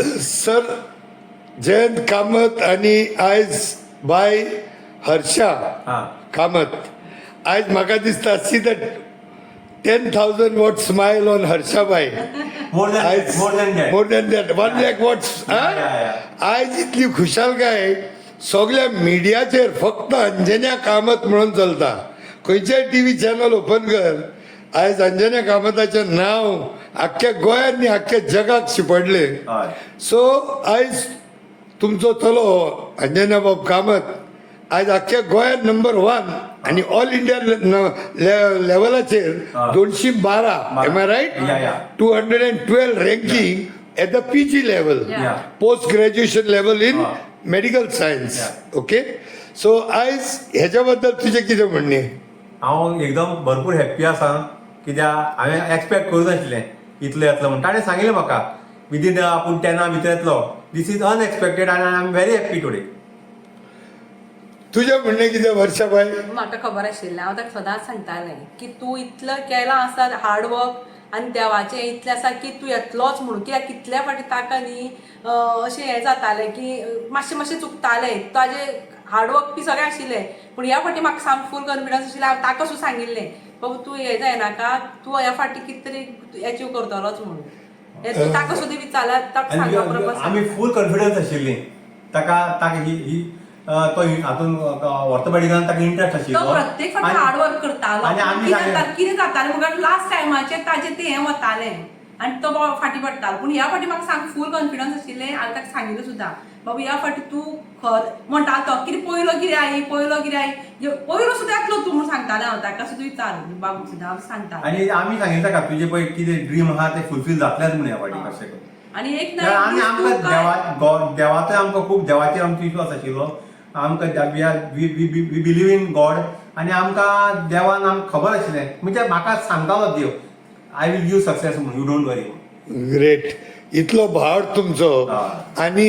Sir Jayant Kamat आनी आयज बाय हर्षा कामत, आयज म्हाका दिसता, see that 10,000 watt smile on Harshabai. More than आयज More than that. More than that, 1 lakh watts. Yeah. आयज इतली खुशालकाय सगल्या मिडियाचेर फक्त अंजन्या कामत म्हणून चलता. खंयचेय टीव्ही चॅनल ओपन कर, आयज अंजन्या कामताचें नांव आख्ख्या गोंयांत न्ही, आख्ख्या जगाक शिंपडलें. सो आयज तुमचो चलो अंजना बाब कामत आयज आख्ख्या गोंयांत नंबर वन आनी ऑल इंडिया लेवलाचेर 212, am I right? Yeah. 212 ranking at the PG level, post graduation level in medical science. Okay, so आयज हेच्या बद्दल तुजें कितें म्हणणें? हांव एकदम भरपूर हॅप्पी आसा, कित्याक हांवें एक्सपेक्ट करूं नाशिल्लें इतलो येतलो म्हूण. ताणें सांगिल्लें म्हाका विदीन आपूण 10ना भितर येतलो. This is unexpected आनी I am very happy today. तुजें म्हणणें कितें, वर्षाबाय? म्हाका खबर आशिल्लें. हांव ताका सदांच सांगतालें की तूं इतलें केलां आसा हार्डवर्क आनी देवाचें इतलें आसा की तूं येतलोच म्हणून. कित्याक कितल्या फावटी ताका न्ही अशें हें जातालें की मातशें मातशें चुकतालें. ताजें हार्डवर्क बी सगळें आशिल्लें, पूण ह्या फावटी म्हाका सामकें फूल कॉन्फिडन्स आशिल्लें. हांवें ताका सुद्दां सांगिल्लें, बाबा, तूं हें जायनाका, तूं ह्या फावटी कितें तरी एचीव करतलोच म्हणून. हें तूं ताका सुद्दां विचारल्यार ताका सांगपा बरोबर. आमी फूल कॉन्फिडन्स आशिल्ली ताका. ताका ही ही तो हातून ऑर्थोपेडिकान ताका इंट्रस्ट आशिल्लो. तो प्रत्येक फावटी हार्ड वर्क करतालो. आनी आमी कितें सांगलें- कितें जातालें मुखार, लास्ट टायमाचेर ताजें तें हें वतालें आनी तो बाबा फाटीं पडटालो. पूण ह्या फावटी म्हाका सामकें फूल कॉन्फिडन्स आशिल्लें. हांवें ताका सांगिल्लें सुद्दां, बाबा, ह्या फावटी तूं खर म्हणटालो तो कितें, पयलो कितें आई, पयलो कितें आई, पयलो सुद्दां येतलो तूं म्हूण सांगतालें हांव ताका सुद्दां. विचार बाबूक सुद्दां हांव सांगतालें. आनी आमी सांगिल्लें ताका, तुजें पळय कितें ड्रीम आहा तें फुलफील जातलेंच म्हूण ह्या फावटी कशें करून. आनी एक कारण आनी दीस आमकां तूं देवा देवाचोय आमकां खूब, देवाचेर आमचो विश्वास आशिल्लो आमकां. We believe in God आनी आमकां देवान आमकां खबर आशिल्लें, म्हणजे म्हाका सांगतालो देव, I will give success म्हणून, you don't worry. Great. इतलो भार तुमचो. आणि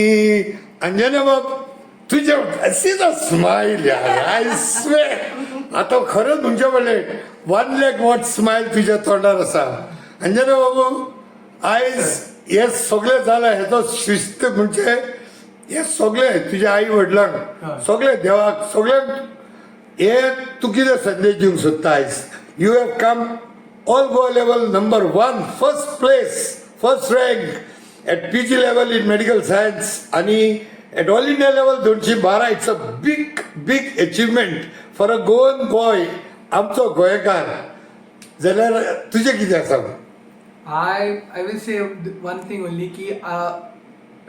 अंजना बाब, तुझ्या सी the smile यार, I swear, आता खरंच तुमच्या म्हणले 1 लॅक what smile तुझ्या तोंडार आसा. अंजना बाबू, आयज हे सगळें जालां हेचो शिस्त म्हणजे हे सगळे तुझ्या आई वडिलांक, सगळे देवाक, सगळ्यांक हे तूं कितें संदेश दिवंक सोदता आयज? You have come all Goa level number one, first place, first rank at PG level in medical science आणि at all India level 212. It's a big, big achievement for a Goan boy, आमचो गोंयकार जाल्यार तुजें कितें आसा? I will say one thing only की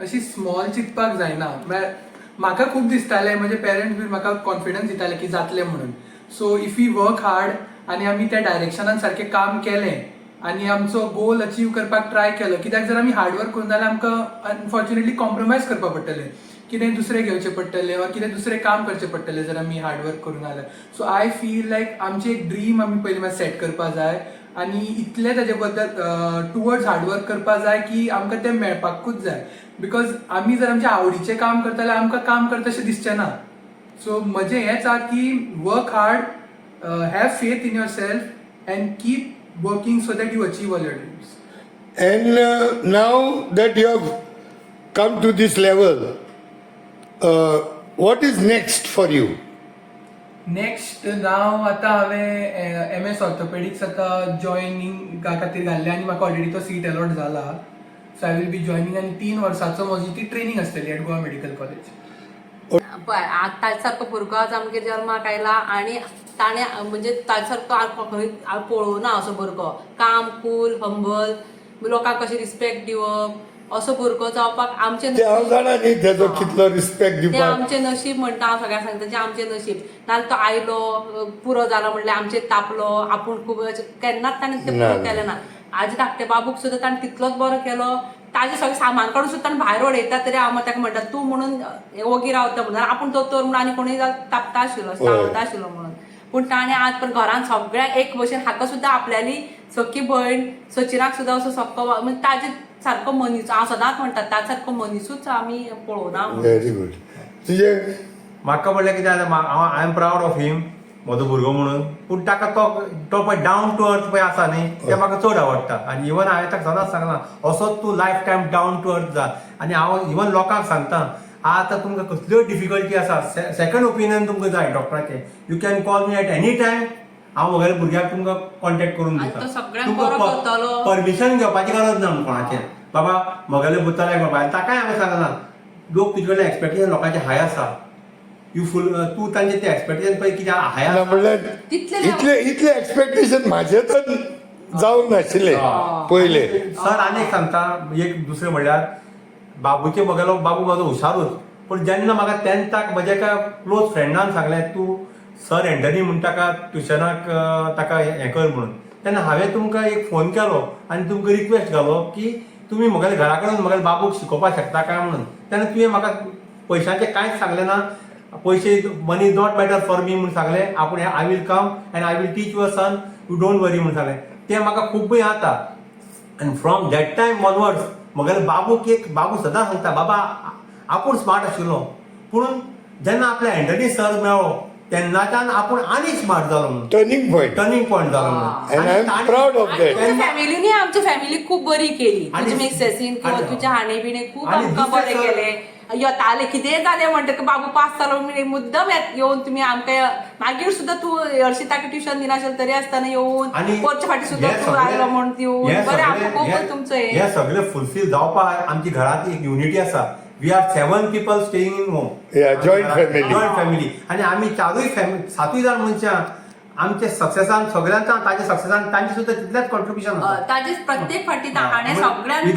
अशी small चिंतपाक जायना. म्हळ्यार म्हाका खूब दिसतालें, म्हजे पेरंट्स बीन म्हाका कॉन्फिडन्स दिताले की जातलें म्हणून. So if you work hard आनी आमी त्या डायरेक्शनान सारकें काम केलें आनी आमचो गोल अचीव करपाक ट्राय केलो, कित्याक जर आमी हार्ड वर्क करूं जाल्यार आमकां अनफॉर्च्युनेटली कॉम्प्रोमायज करपाक पडटलें, कितें दुसरें घेवचें पडटलें ऑर कितें दुसरें काम करचें पडटलें जर आमी हार्ड वर्क करूं जाल्यार. सो I feel लायक आमचें एक ड्रीम आमी पयलीं सेट करपा जाय आनी इतलें ताजे बद्दल टुवर्ड्स हार्डवर्क करपा जाय की आमकां तें मेळपाकूच जाय, because आमी जर आमच्या आवडीचें काम करता जाल्यार आमकां काम करता अशें दिसचें ना. सो म्हजें हेंच आहा की work hard, have faith in yourself and keep working so that you achieve all your dreams. And now that you have come to this level, what is next for you? Next नाव आतां हांवें M S orthopaedics आतां joining खातीर घाल्लें आनी म्हाका already तो seat allot जाला. So I will be joining आनी 3 वर्साचो म्हजी ती ट्रेनींग आसतली एट गोवा मेडिकल कॉलेज. पळय, आतां ताजे सारको भुरगो आज आमगेर जल्माक आयला आनी ताणें म्हणजे ताजे सारको हांव खंय हांव पळोवना असो भुरगो. काम, कूल, हंबल, लोकांक कशें रिस्पेक्ट दिवप, असो भुरगो जावपाक आमचें ते हांव जाणा न्ही तेजो कितलो रिस्पेक्ट तें दिवपाक. आमचें नशीब म्हणटा हांव. सगळ्यांक सांगता, जें आमचें नशीब. नाल्यार तो आयलो, पुरो जालो म्हणल्यार आमचेर तापलो आपूण खूब अशें केन्नाच ताणें तें ना, पुरो ना. केलें ना. आजी धाकटे बाबूक सुद्दां ताणें तितलोच बरो केलो. ताजें सगळें सामान काडून सुद्दां ताणें भायर वडयता तरी हांव ताका म्हणटा, तूं म्हणून ओगी रावता म्हणून. आपूण दोतोर म्हणून आनी कोणूय तापता आशिल्लो, तावता आशिल्लो म्हणून. पूण ताणें आज पण घरान सगळ्यांक एक भशेन, हाका सुद्दां, आपल्याली सख्खी भयण सचिनाक सुद्दां असो सक्को म्हणजे ताजे सारको मनीस, हांव सदांच म्हणटा, ताजे सारको मनिसूच आमी पळोवना म्हणून. Very good. तुजें? म्हाका म्हणल्यार कितें जालें, हांव I am proud of him, म्हजो भुरगो म्हणून. पूण ताका तो तो पळय डावन टू अर्थ पळय आसा न्ही, तें म्हाका चड आवडटा. आनी इवन हांवें ताका सदांच सांगलां, असोच तूं life time down to earth जा. आनी हांव इवन लोकांक सांगता, आतां तुमकां कसल्योय डिफिकल्टी आसा, सेकंड ओपिनियन तुमकां जाय डॉक्टराचें, you can call me at any time. हांव म्हगेल्या भुरग्याक तुमकां कॉन्टेक्ट करून आनी दिता. तो सगळ्यांक बरो करतलो. परमिशन घेवपाची गरज ना कोणाचें. बाबा म्हगेले पुताक बाबा, ताकाय हांवें सांगलां, लोक तुजे कडल्यान एक्सपेक्टेशन लोकांचें हाय आसा, you फूल तूं तांचे ते एक्सपेक्टेशन पळय कितें हाय ना आसा. म्हणल्यार तितले इतले इतले एक्सपेक्टेशन म्हाजे तर जावंक नाशिल्ले पयले. सर, आनी एक सांगता, एक दुसरें म्हणल्यार बाबूचे, म्हगेलो बाबू म्हाजो हुशारूच, पूण जेन्ना म्हाका तेन्थाक म्हज्या एका क्लोज फ्रेंडान सांगलें, तूं सर एंटनी म्हूण ताका ट्युशनाक ताका हें कर म्हणून, तेन्ना हांवें तुमकां एक फोन केलो आनी तुमकां रिक्वेस्ट घालो की तुमी म्हगेल्या घरा कडेन म्हगेल्या बाबूक शिकोवपाक शकता काय म्हणून. तेन्ना तुवें म्हाका पयशांचें कांयच सांगलें ना. पयशे, money is not matter for me म्हूण सांगलें. आपूण I will come and I will teach your son, you don't worry म्हूण सांगलें. तें म्हाका खूब जाता. आनी फ्रॉम that time onwards म्हगेले बाबूक एक, बाबू सदां सांगता, बाबा आपूण स्मार्ट आशिल्लो, पूण जेन्ना आपल्या एंटनी सर मेळ्ळो तेन्नाच्यान आपूण आनी स्मार्ट जालो म्हणून. Turning point. टर्निंग पॉयंट जालो म्हणून. And I am proud of that. तुमच्या फॅमिलीनी आमच्या फॅमिली खूब बरी केली. तुजे मिक्सेसीन किंवा तुज्या हाणे बिणे खूब आणि आमकां दुसरें बरें केलें. येताले, कितेंय जालें म्हणटकीर बाबू पास जालो म्हणून मुद्दम येवन तुमी आमकां, मागीर सुद्दां तूं हरशीं ताका ट्युशन दिनाशिल्लें तरी आसतना येवन आणि वरचे फाटी सुद्दां हे तूं सगळे- आयलो म्हूण दिवन हे बरें सगळे- आमकां खूब हे- तुमचो हें. हे सगळे फुलफील जावपाक आमची घरात एक युनिटी आसा. We are seven people staying in home. Yeah, joint family. Joint family. आणि आमी चारूय फॅमिली, सातूय जाण मनशां आमच्या सक्सेसान सगळ्यांचा, ताच्या सक्सेसान तांचे सुद्दां तितलेंच कॉन्ट्रिब्युशन आसा. ताजे प्रत्येक फाटी हाणे सगळ्यांनी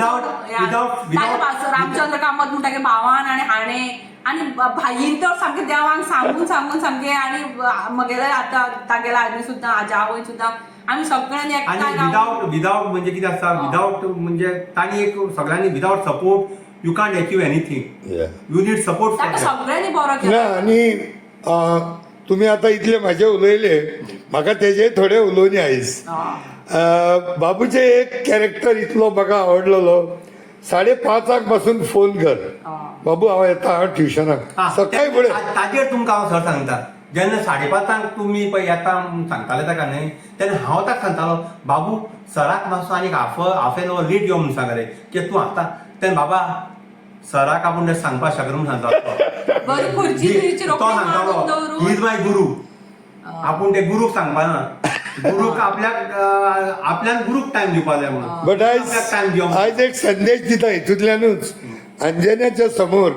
रामचंद्र कामत म्हणटा तागे भावान आनी हाणे आनी भाईन तर सामकें देवांक सांगून सांगून सामकें, आनी म्हगेले आतां तागेल्या आनी सुद्दां आजा आवय सुद्दां आमी सगळ्यांनी आणि एकठांय रावन विदाउट विदाउट म्हणजे कितें आसता, विदाउट म्हणजे तांणी एक सगळ्यांनी, without support you can't achieve anything. You need support. ताका सगळ्यांनी बरो ना केलो. आनी तुमी आतां इतले म्हाजे उलयले, म्हाका तेजे थोडे उलोवनी आयज. बाबूचे एक कॅरेक्टर इतलो म्हाका आवडलेलो, 5:30 पासून फोन कर, बाबू हांव येता हांव ट्युशनाक सकाळी फुडें. ताजेर तुमकां हांव सर सांगता, जेन्ना 5:30 तुमी पळय येता म्हूण सांगताले ताका न्हय, तेन्ना हांव ताका सांगतालो, बाबू सराक मातसो आनीक half an hour late यो म्हूण सांग रे, कित्याक तूं आतां. तेन्ना बाबा सराक आपूण तें सांगपाक शकना म्हूण सांगतालो. बरी खुर्ची बिर्ची तो रोखडी मारून सांगतालो, दवरून. He is my गुरू. आपूण ते गुरूक सांगपाना, गुरूक आपल्याक आपल्यान गुरूक टायम दिवपा जाय म्हणून. बट आयज आपल्याक टायम दिवप. आयज एक संदेश दिता हितूंतल्यानूच अंजन्याच्या समोर,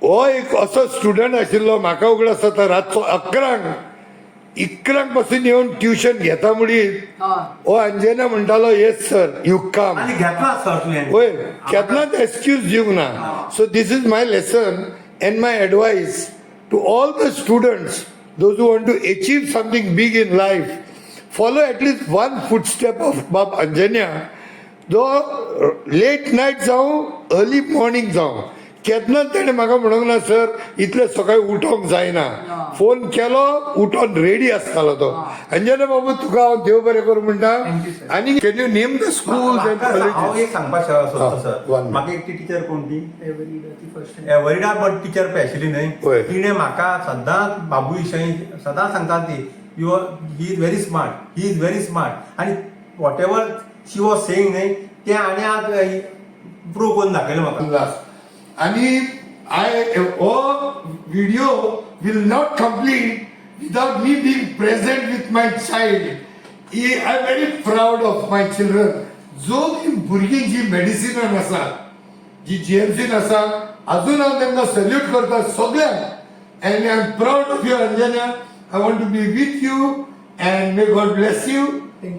हो एक असो स्टुडंट आशिल्लो, म्हाका उगडास जाता रातचो 11 11 पासून येवन ट्युशन घेता म्हणीत हो अंजना म्हणटालो, yes sir, you come. आनी घेतला सर तुवें. वय, केन्नाच एक्सक्यूज दिवंक ना. So this is my lesson and my advice to all the students, those who want to achieve something big in life, follow at least one footstep of बाब अंजन्या. जो late night जावं, early morning जावं, केन्नाच तेणें म्हाका म्हणूंक ना sir इतले सकाळी उठोंक जायना. फोन केलो, उठोन रेडी आसतालो तो. अंजना बाबू, तुका हांव देव बरें करूं म्हणटा. Thank you, sir. आनी can you name the school and हांव कॉलेजीस? एक सांगपाक सोदता हा, सर. One minute. म्हाका एक ती टिचर कोण ती एवरीडा ती फर्स्ट टायम. एवरीडा पण टिचर पळय आशिल्ली न्हय, हय. तिणें म्हाका सदांच बाबू विशयी सदांच सांगता ती, you are he is very smart, he is very smart. आनी whatever she was saying न्हय, तें आनी आज प्रूव करून दाखयलें म्हाका. आणि I हो video will not complete without me being present with my child. I am very proud of my children. जो की भुरगीं जी मेडिसिनान आसा, जी जीएमसीन आसा, अजून हांव तांकां सल्यूट करता सगळ्यांक. And I am proud of you Anjana. I want to be with you and may God bless you.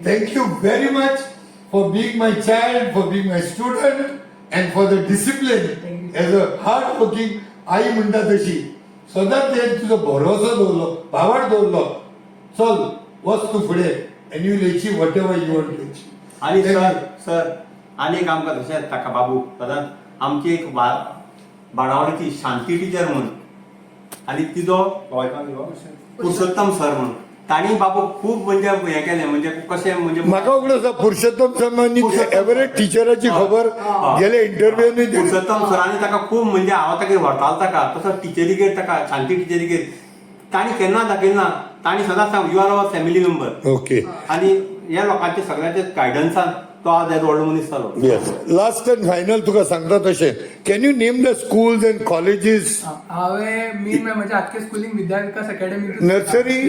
Thank you very much for being my child, for being my student, and for the discipline as a hard working आई म्हणटा तशी सदांच ते तुजो भरोसो दवरलो, भावार्थ दवरलो, चल वच तूं फुडें and you will achieve whatever you want to achieve. आनी सर सर आनी एक आमकां तशेंच ताका बाबू सदांच आमची एक बाणावलीची शांती टिचर म्हणून आनी तिजो पुरुषोत्तम सर म्हणून, तांणी बाबू खूब म्हणजे हें केलें, म्हणजे कशें म्हणजे म्हाका उगडास आसा पुरुषोत्तम सर पुरुषोत्तम एवरेज टिचराची खबर गेले इंटरव्यूनी. पुरुषोत्तम सरांनी ताका खूब म्हणजे हांव ताका व्हरतालो ताका तसो टिचरीगेर, ताका शांती टिचरीगेर तांणी केन्ना दाखयलें ना. तांणी सदांच सांग, you are our family member. आनी ह्या लोकांच्या सगळ्यांच्या गायडन्सान तो आज व्हडलो मनीस जालो. येस, लास्ट अँड फायनल तुका सांगता तशें Can you name the schools and colleges? हांवें मी म्हज्या आख्खे स्कुलींग विद्या विकास अकॅडमी. Nursery?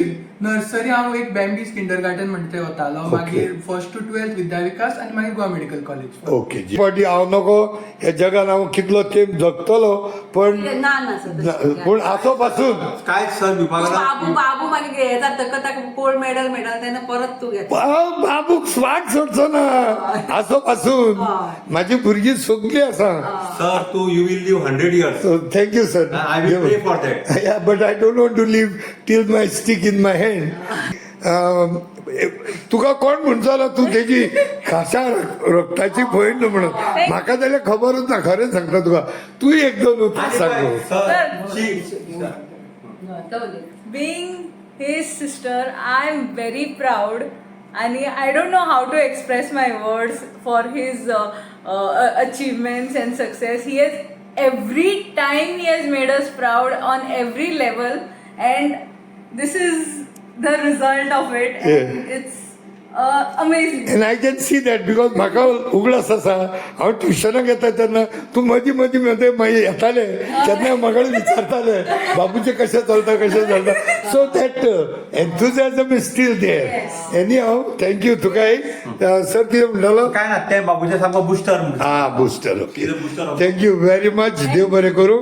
Nursery हांव एक बॅम्बीज किंडर गार्डन म्हणटा थंय वतालो. मागीर फर्स्ट टू ट्वेल्थ विद्या विकास आनी मागीर गोवा मेडिकल कॉलेज. ओके, फावटी हांव नको ह्या जगान हांव कितलो तेंप जगतलो, पण ना ना सर, तशें. पूण आसो पासून काय सर बाबू विभागात बाबू मागीर हे जातकच ताका गोल्ड मेडल मेळटा तेन्ना परत तूं घेता. हांव बाबूक स्वाट सोडचो ना आसो पासून. माझी भुरगीं सगळीं आसा. सर, तू you will live 100 years. Thank you, sir. I will pray for that. Yeah, but I don't want to live till my stick in my hand. तुका कोण म्हणचो तूं तेजी खासा रक्ताची भयण न्हू म्हणून? म्हाका जाल्यार खबरूच ना, खरें सांगता तुका. तूं एक दोन उतरां सांग. Sir. Being his sister, I am very proud and I don't know how to express my words for his achievements and success. He has every time he has made us proud on every level, and this is the result of it. And it's amazing. And I can see that because म्हाका उगडास आसा, हांव ट्युशनाक येता तेन्ना तूं मदीं मदीं मदीं मागीर येताले तेन्ना म्हाका विचारताले, बाबूचें कशें चलता, कशें चलता. So that enthusiasm is still there. Anyhow, thank you तुकाय. सर, कितें म्हणटालो? काय ना, ते बाबूचे सामको बुस्टर. हा, booster. Okay. Booster. Thank you very much. देव बरें करूं.